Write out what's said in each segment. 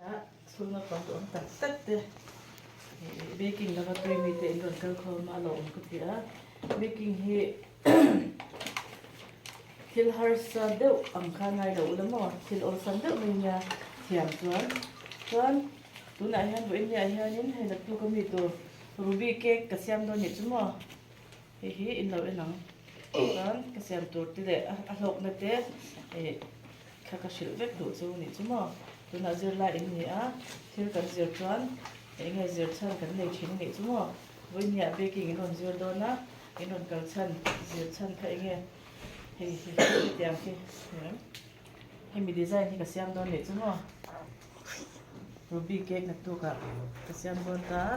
Chhung naupang duhawm tak tak te baking lama tui mite in rawn kal khawm a lo awm ka ti a baking hi thil harsa deuh ang kha ngai lo ula maw thil awlsam deuh mai nia thiam chuan chuan tunah hian vawiin niah hianin hei naktuk ami tur ruby cake ka siam dawn nih chu maw hei hi in lo en ang chuan ka siam tur te leh a hlawkna te ih Thla ka hrilh vek duh chu nih chu maw? Tunah zirlai in ni a, thil kan zir chuan eng nge zir chhan kan nei thin nih chu maw? Vawinia baking in rawn zir dawn a, in rawn kal chhan zir chhan kha eng nge hei hi hetiang hi hemi design hi ka siam dawn nih chu maw? Ruby cake naktukah ka siam dawn ta a,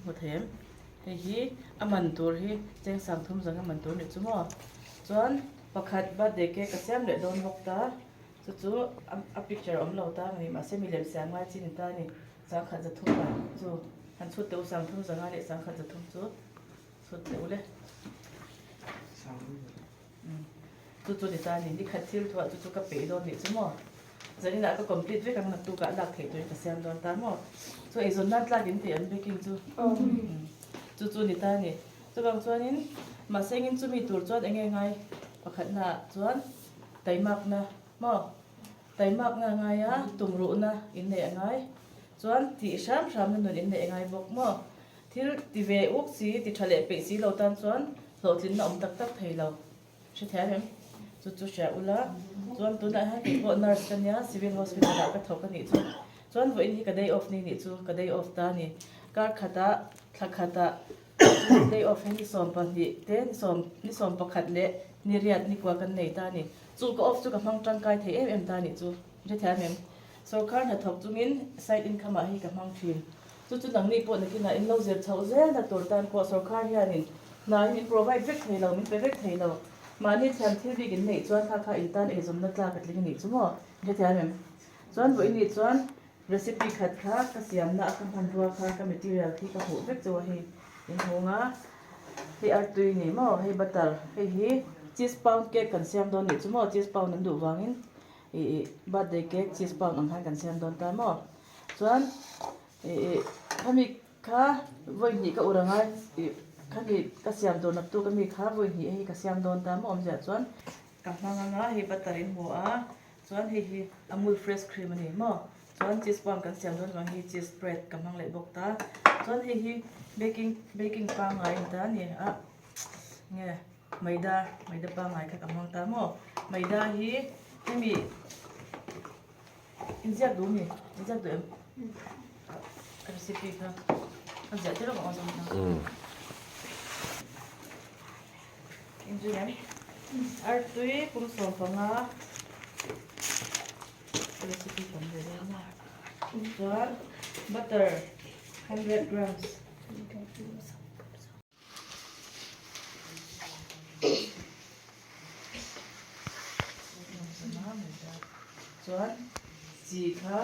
hmu thei em? Hei hi a man tur hi cheng sang thum zanga man tur nih chu maw? Chuan. Pakhat birthday cake ka siam leh dawn bawk ta, chu chu a picture awm lo ta ni mahse milem siam ngai chi ni ta ni, sangkhat za thum ah chu han chhut teh u sangthum zanga leh sangkhat za thum chu chhut teh u le chu chu ni ta ni, nikhat thil thuah chu chu ka peih dawn nih chu maw, zaninah ka complete vek ang naktukah lak theih turin ka siam dawn ta maw, chu eizawn nan tlak in tih an baking chu chu chu ni ta ni. Chuvang chuanin mahse engin chumi tur chuan eng nge ngai pakhatnaah chuan taimakna maw taimakna a ngai a, tumruhna inneih a ngai chuan tih hram hramna nun inneih a ngai bawk maw thil ti ve uk si ti tha leh peih si lo tan chuan hlawhtlinna awm tak tak thei lo hre thiam em chu chu hria ula chuan tunah hian kei pawh nurse ka nia civil hospital ah ka thawk a nih chu chuan vawiin hi ka day off ni nih chu ka day off ta a ni kar khatah thla khatah. Day off hi ni 12 te, ni 11 leh ni riat ni kua kan nei ta a ni. Chu ka off chu ka hmang tangkai thei em em ta a nih chu. Hrethiam em? Sorkar hnathawk chungin side income ah hi ka hmang thin. Chu chu nangni pawh nakinah in lo zir chhoh zel na tur tan pawh sorkar hianin hna hi min provide vek thei lo, min pe vek thei lo. Mahni thiam thil bik in neih chuan kha kha in tan eizawnna tlak a tling a nih chu maw? Hrethiam em? Chuan vawiin chuan Recipe khat kha ka siamna a ka hmanrua kha ka material khi ka hmuh vek chu a hei in hung a, hei artui ni maw hei butter hei hi cheese pound cake kan siam dawn nih chu maw cheese pound an duh vangin ih birthday cake cheese pound ang khan kan siam dawn ta maw chuan ih khami kha vawi hnih ka ur anga ih khami ka siam tur naktuk ami kha vawi hnih hei ka siam dawn ta maw awmzia chuan ka hmang anga hei butter in hmu a. Chuan hei hi Amul fresh cream a ni maw? Chuan cheese pound kan siam dawn vang hi cheese spread ka hmang leh bawk ta. Chuan hei hi baking baking pangngai a ni ta a ni a nge maida maida pangngai kha ka hmang ta maw? Maida hi hemi inziak duh mi inziak duh em? Recipe kha a ziah tir ang awm ang. Artui kum 15 recipe tam ve dawn a chuan butter 100 grams chuan chi kha.